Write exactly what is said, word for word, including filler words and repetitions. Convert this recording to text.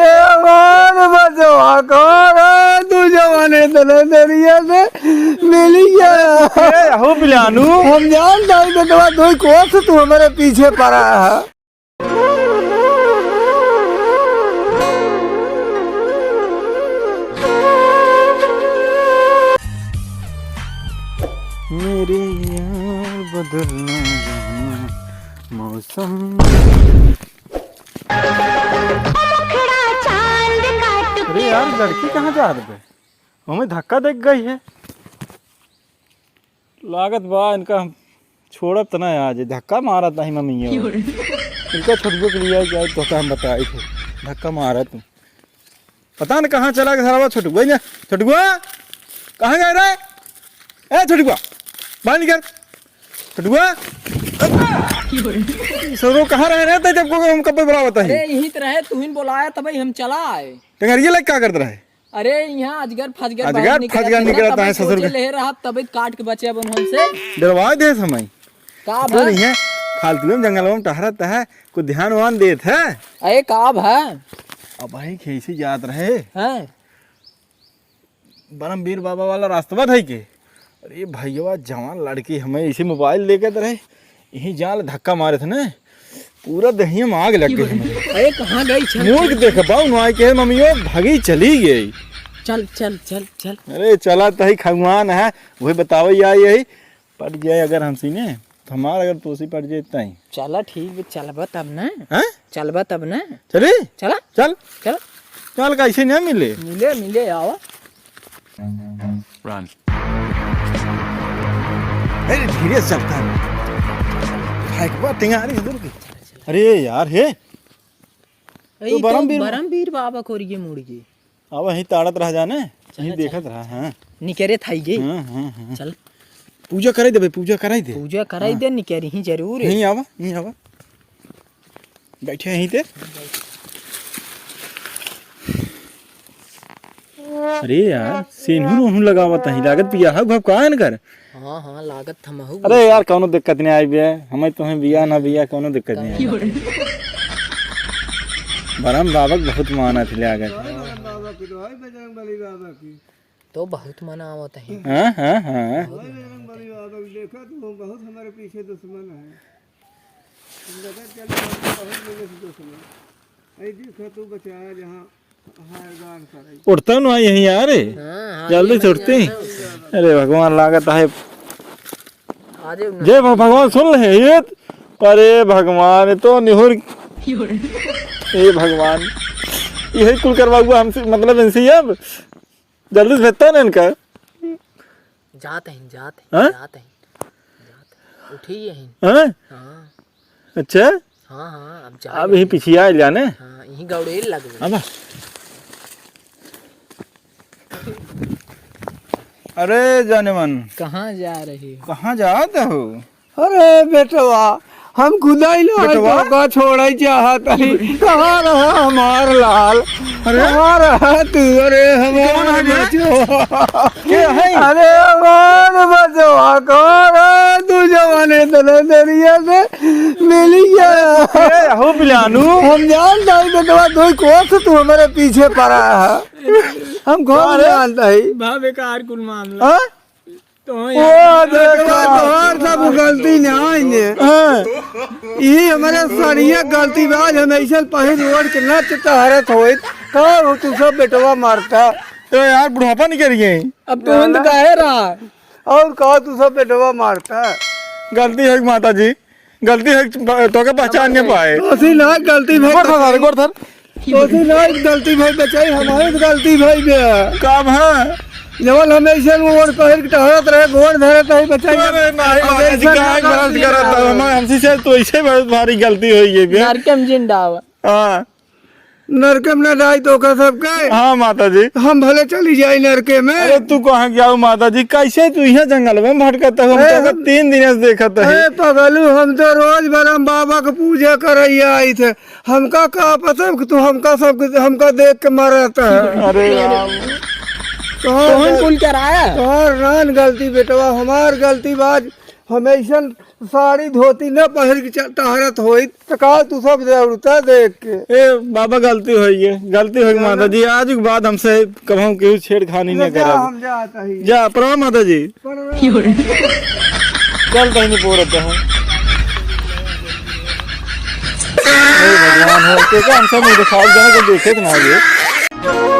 ए, हमार बचवा, कहाँ रहा तू जवाने तने दरिया से मिल गया? ए, अहो बिलानू। हम जानत हई बेटवा, तू कोस तू हमरे पीछे पड़ा है। मेरे यार बदलना जाना मौसम। अरे यार, लड़की कहाँ जात बे? हमें धक्का देख गई है। लागत बा इनका हम छोड़ब त ना आज, धक्का मारत नहीं मम्मी। इनका छोटुआ के लिए जाए तो हम बताई थे, धक्का मारत। पता न कहाँ चला गया सारा छोटुआ, ये छोटुआ कहाँ गए रे? ए छोटुआ, बाहर निकल। छोटुआ, सरो कहाँ रहे रे? तै जब को हम कब बुलावत है? अरे यहीं त रहे, तू ही बोलाया तब हम चला आए। टंगरिया लग का करत रहे? अरे यहाँ अजगर फजगर अजगर बहुत निकलत फजगर है, निकलत तब है ससुर सोचे के। ले रहा, तब काट के बचे अब उन्होंने से। डरवा दे समय। का तो भा? नहीं है, फालतू में जंगल में टहरत है, कुछ ध्यान वान देत है। अरे का भा? अब भाई कैसे जात रहे? हैं? बरमवीर बाबा वाला रास्ता है के? अरे भैया, जवान लड़की हमें इसे मोबाइल लेके तो रहे, यही जाल धक्का मारे थे ना, पूरा दहिया में आग लग गई हमें। अरे कहाँ गई छन? मुड़ के देख बाऊ, नुआई के मम्मियो भगी चली गई। चल, चल, चल, चल। अरे चला तही खगवान है, वही बतावे आई यही। पड़ जाए अगर हमसे ने, तो हमार अगर तोसी पड़ जाए तई। चला ठीक बे, चलबा तब ना। हैं? चलबा तब ना। चली? चला। चल। चल। चल, कैसे ना मिले? मिले, मिले, आवा। Run। अरे, धीरे से चलता है। भाई, एक बार टिंगारी इधर की। अरे यार, हे। अरे, तो ई तो बरमवीर बरमवीर बाबा खोरिए मुड़ गए। अब वहीं ताड़त रह जाने, चला, वहीं चला। देखत रहा, हाँ। निकरे थाई गे। हाँ, हाँ, हाँ। चल। पूजा कराई दे भाई, पूजा कराई दे। पूजा कराई हाँ। दे, निकरी ही जरूर है। नहीं आवा, नहीं आवा। बैठे यहीं ते। अरे यार, सेनहुर ओनहुर लगावत ही, लागत बियाह भब का इनकर? हाँ, हाँ, लागत हमहू अरे यार, कौनो दिक्कत नहीं आई बे, हमें तुम्हें बियाह ना बियाह, कौनो दिक्कत नहीं आई। बरम बाबा के बहुत मानत ही लागत। बाबा की तो है, बजरंग बली बाबा की। तो बहुत मनावत ही। हाँ, हाँ, हाँ। बहुत बजरंग बली बाबा की देखा तू, बहुत हमारे पीछे दुश्मन है। लगा चल, बहुत मेहनत से दुश्मन। ऐ देखा तू बचाया जहाँ उठता ना यहीं यार। हाँ, हाँ, जल्दी ये से उठती। अरे भगवान, लागत है। आ जाओ ना। जय भग-, भगवान सुन ले ये। अरे भगवान, ये तो निहुर। हे भगवान, यही कुल करवा हुआ हमसे, मतलब इनसे ही अब। जल्दी से भेजता ना इनका। जात हैं, जात हैं, हाँ? जात हैं। जात हैं। उठी ही हैं। हाँ? हाँ। अच्छा? हाँ, हाँ, अब जा अब यही रहे हैं। पीछे आ जाने। हाँ, यही गौड़ेल लग गए। अब अरे जाने मन। कहाँ जा रहे हो? कहाँ जात हो? अरे बेटवा, हम खुदा ही ना बेटवा? धोखा छोड़े चाहत हई। कहाँ रहा हमार लाल? अरे? कहाँ रहा तू? अरे हमार कौन है बे? बचवा। के है? अरे हमार बचवा, कहाँ रहा तू जवाने तने दरिया से मिल गया? ए, हो बिलानू। हम जानत हई बेटवा, दो कोस तू हमारे पीछे पड़ा है। हम कौन अरे? जानत हई? बा बेकार कुल मामला। हाँ? तो ओ, यार, देखो, तोहार सब गलती नहीं है। हाँ। यही हमारे सरिया गलती बा, आज हम ऐसे पहिर ओढ़ के नच टहरत होइत। का हो तू सब बेटवा मारता? तो यार, बुढ़ापा निकल गए। अब तू हिंद काहे रहा? और का तू सब बेटवा मारता? गलती है माता जी, गलती है, तोके पहचान नहीं पाए। तोसी ना गलती भाई। गोड़ धर, गोड़ धर। तोसी ना गलती भाई बचाई, हमारी तो गलती भाई बे। का भा? जवन हम ऐसे ओढ़ पहिर के टहरत रहे, गोड़ धरत रहे, बचाई। अरे नहीं, अब माता जी, ऐसा काहे ना गलत करत हो? हमारे, हमसे से तो ऐसे बहुत भारी गलती होई गई बे। नरकम जिन डावा। हाँ। नरकम ना डाई तो का सबके? हाँ, माता जी। हम भले चली जाई नरके में। अरे, तू कहाँ जाऊ, माता जी? कैसे तू यहाँ जंगल में भटकत हो? हम अरे, तो हम तीन दिन से देखत है। अरे, पगलू, हम तो रोज बरम बाबा के पूजा करैया आई थे। हमका का पता कि तू हमका सब, हमका देख के मरत है। अरे राम। तोहर, तोहन कुल कराया? तोहर नान गलती बेटवा, हमार गलती बाज। हम ऐसन साड़ी धोती न पहिर के चल-, टहरत होई, त का तू सब जरूरत देख के? ए, बाबा, गलती होई गे, गलती होई गे, ना, माता ना। जी, आज के बाद हमसे कबहूँ केहू छेड़खानी ले न जा, करब। हम जात हई। जा, प्रणाम माता जी। प्रणाम। चल, कहीं नहीं पोरत है। हे भगवान हो, के का हमसे मुँह दिखाओ, जाने को देखे तो ना ये।